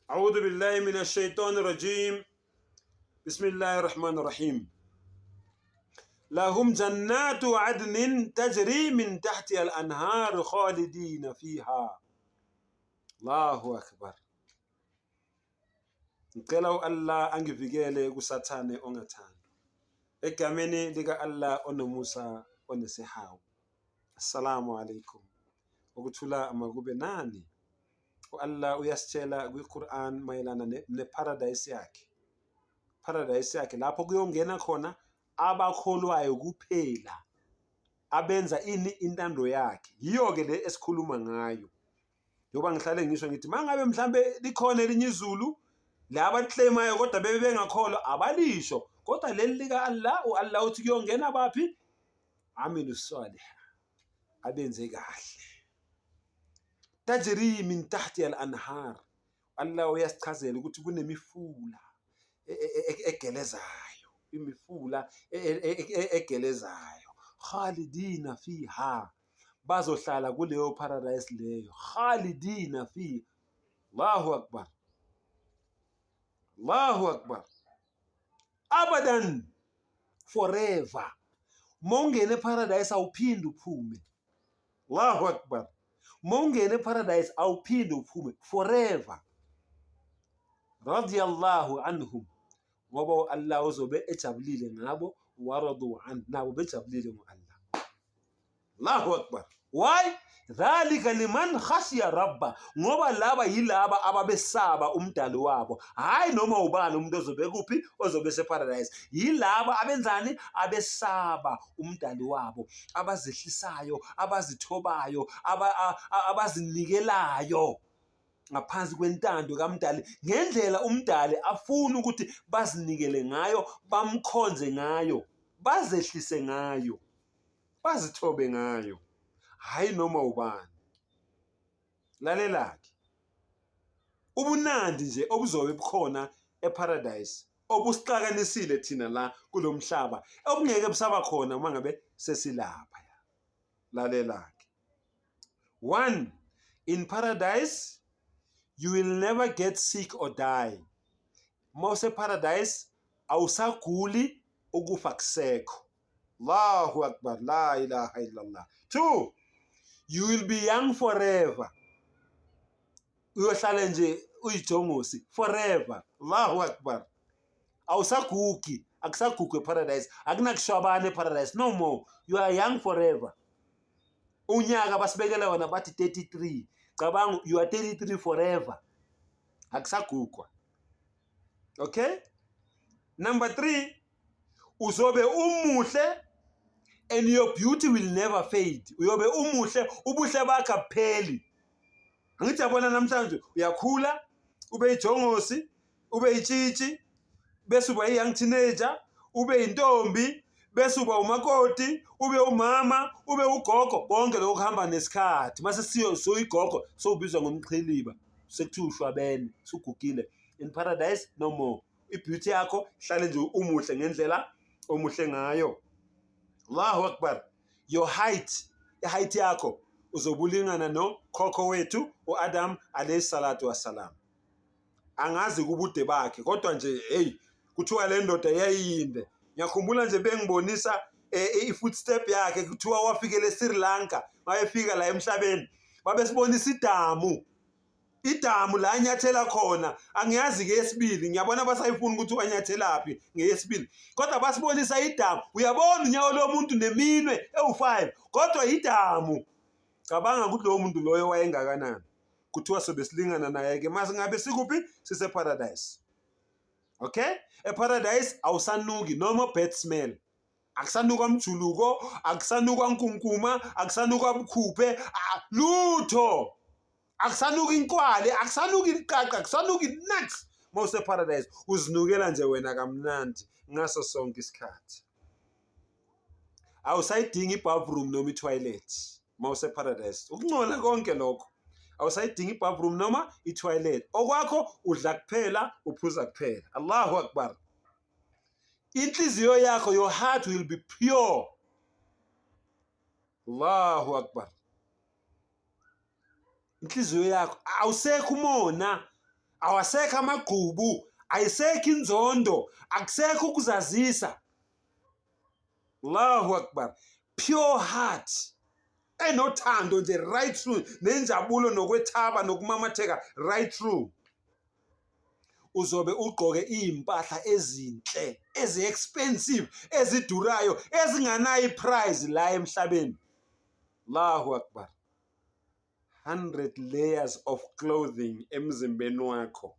أعوذ بالله من الشيطان الرجيم بسم الله الرحمن الرحيم لهم جنات عدن تجري من تحتها الأنهار خالدين فيها الله أكبر. Ngicela u-Allah angivikele kuSathane ongathandwa. Egameni lika-Allah onomusa onesihawu. Assalamu alaikum. Ukuthula makube nani. U-Allah uyasitshela kwi-Quran mayelana neparadise yakhe. Paradise yakhe lapho kuyongena khona abakholwayo kuphela abenza ini intando yakhe. Yiyo-ke le esikhuluma ngayo. Njengoba ngihlale ngisho ngithi mangabe mhlambe likhona elinye izulu la abaliklemayo kodwa bebe bengakholwa abalisho kodwa leli lika Allah u-Allah uthi kuyongena baphi amilu salih abenze kahle tajri min tahti al-anhar. Allah uyasichazela ukuthi kunemifula e, e, e, egelezayo, imifula egelezayo. Khalidina fiha, bazohlala kuleyo paradise leyo. Khalidina fiha. Allahu akbar, Allahu akbar, abadan, forever. Uma ungena eparadise awuphinde uphume. Allahu akbar. Uma ungena eparadise awuphinde uphume forever. Radiyallahu anhum, ngoba u-Allah uzobe ejabulile ngabo, waradu an, nabo bejabulile ngo-Allah. Allahu akbar. Why? Dhalika liman khashiya rabba, ngoba laba yilaba ababesaba umdali wabo, hhayi noma ubani umuntu ozobe kuphi, ozobe separadise. Yilaba abenzani? Abesaba umdali wabo, abazehlisayo, abazithobayo, abazinikelayo ngaphansi kwentando kaMdali ngendlela uMdali afuna ukuthi bazinikele ngayo, bamkhonze ngayo, bazehlise ngayo, bazithobe ngayo, hhayi noma ubani. Lalela-ke, ubunandi nje obuzobe bukhona eParadise obusixakanisile thina la kulo mhlaba obungeke busaba khona uma ngabe sesilapha. Lalela-ke, one, in paradise you will never get sick or die. Uma useparadise awusaguli, ukufa kusekho. Allahu akbar, la ilaha illallah. Two, you will be young forever. Uyohlala nje uyijongosi forever. Allahu akbar. Awusagugi, akusagugi eparadise, akunakushwabana eparadise, no more. You are young forever. Unyaka basibekela wona bathi 33. Cabanga, you are 33 forever. Akusagugwa. Okay? Number 3, uzobe umuhle and your beauty will never fade. Uyobe umuhle, ubuhle bakho abupheli. Angithi yabona namhlanje uyakhula, ube ijongosi, ube itshitshi, bese uba i-young teenager, ube intombi, bese uba umakoti, ube umama, ube ugogo. Konke lokho kuhamba nesikhathi. Mase siyo soyigogo, sowubizwa ngomxhiliba, sekuthiwa ushwabene, sugugile. In paradise no more. I-beauty yakho hlale nje umuhle ngendlela omuhle ngayo. Allahu akbar. Your height, i-height yakho uzobulingana nokhokho wethu u-Adam alayhi salatu wassalam. Angazi kubude bakhe kodwa nje hey, kuthiwa le ndoda yayiyinde. Ngiyakhumbula nje bengibonisa i-footstep yakhe, kuthiwa wafikele eSri Lanka, wayefika la emhlabeni babesibonisa idamu, idamu la anyathela khona. Angiyazi ke yesibili, ngiyabona basayifuna ukuthi wanyathelaphi ngeyesibili, kodwa basibonisa idamu. Uyabona unyawo lomuntu neminwe ewu-5, kodwa idamu. Cabanga ukuthi lowo muntu loyo wayengakanani. Kuthiwa sobe silingana naye ke mase ngabe sikuphi, siseparadise. Okay, eparadise awusanuki, no more bad smell. Akusanukwa mjuluko, akusanukwa nkunkuma, akusanukwa bukhuphe, lutho. Akusanuki inkwali, akusanuki iqaqa, akusanuki nuts. Mawuse paradise uzinukela nje wena kamnandi ngaso sonke isikhathi. Awusayidingi i-bathroom noma i-toilet mawuse paradise. Ukungcola konke lokho. Awusayidingi i-bathroom noma i-toilet. Okwakho udla kuphela, uphuza kuphela. Allahu akbar. Inhliziyo yakho, your heart will be pure. Allahu akbar. Inhliziyo yakho, awusekho umona, Awasekho amagqubu, ayisekho inzondo, akusekho ukuzazisa. Allahu Akbar. Pure heart. Enothando nje right through nenjabulo nokwethaba nokumamatheka right through. Uzobe ugqoke izimpahla ezinhle, ezi-expensive, ezidurayo, ezinganayo i-price la emhlabeni. Allahu Akbar. 100 layers of clothing emzimbeni wakho.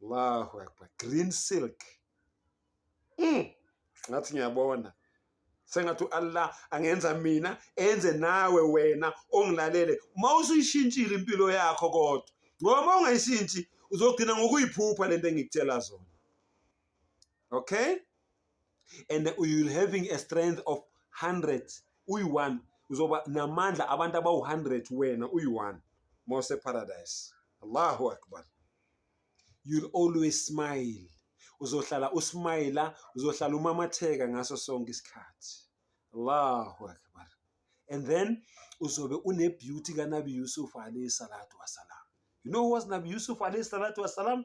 Allahu Akbar. Green silk. Ngathi ngiyabona. Sengathi uAllah angenza mina enze nawe wena ongilalele. Uma usuyishintshile impilo yakho kodwa. Ngoba uma ungayishintshi uzogcina ngokuyiphupha lento engikutshela zona. Okay? And you will having a strength of 100 uyi-1 uzoba namandla abantu abawu-100 wena uyi-1 mose paradise. Allahu Akbar. You'll always smile. Uzohlala usmile, uzohlala umamatheka ngaso sonke isikhathi. Allahu Akbar. And then uzobe une beauty kaNabi Yusuf alayhi salatu wasalam. You know who was Nabi Yusuf alayhi salatu wasalam?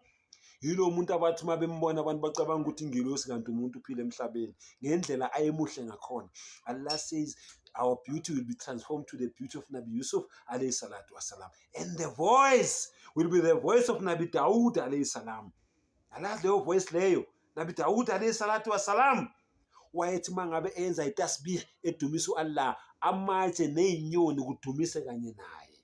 Yilo muntu abathi uma bembona abantu bacabanga ukuthi ingilosi kanti umuntu uphila emhlabeni ngendlela ayemuhle ngakhona. Allah says our beauty will be transformed to the beauty of Nabi Yusuf alayhi salatu wasalam. And the voice will be the voice of Nabi Daud alayhi salam. Alazi leyo voice leyo. Nabi Daud alayhi salatu wasalam. Wayethi mangabe enza itasbih edumisa uAllah, amatshe nezinyoni kudumise kanye naye.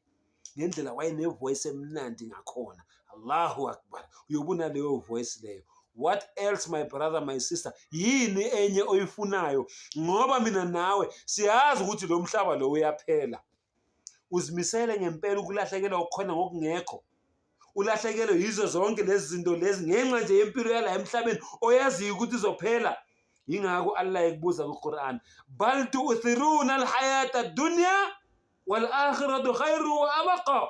Ngendlela wayenevoice emnandi ngakhona. Allahu Akbar. Uyobona leyo voice leyo. What else, my brother, my sister? Yini enye oyifunayo? Ngoba mina nawe siyazi ukuthi lo mhlaba lo uyaphela. Uzimisele ngempela ukulahlekelwa okukhona ngokungekho. Ulahlekelwe yizo zonke lezi zinto lezi ngenxa nje yempilo yala emhlabeni oyaziyo ukuthi izophela. Yingakho Allah ekubuza ku-Quran, bal tu'thiruna al-hayata ad-dunya wal akhiratu khairu wa abqa.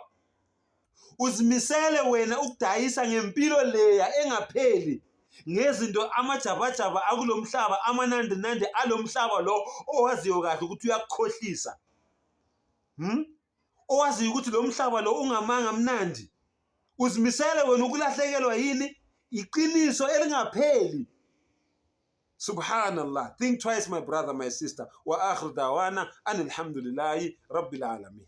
Uzimisele wena ukudayisa ngempilo leya engapheli ngezinto amajabajaba akulomhlaba, amanandinandi alomhlaba lo owaziyo kahle ukuthi uyakukhohlisa. Owaziyo ukuthi lo mhlaba lo ungamanga mnandi. Uzimisele wena ukulahlekelwa yini? Iqiniso elingapheli. Subhanallah. Think twice, my brother, my sister. Wa akhir dawana anilhamdulillahi rabbil alamin.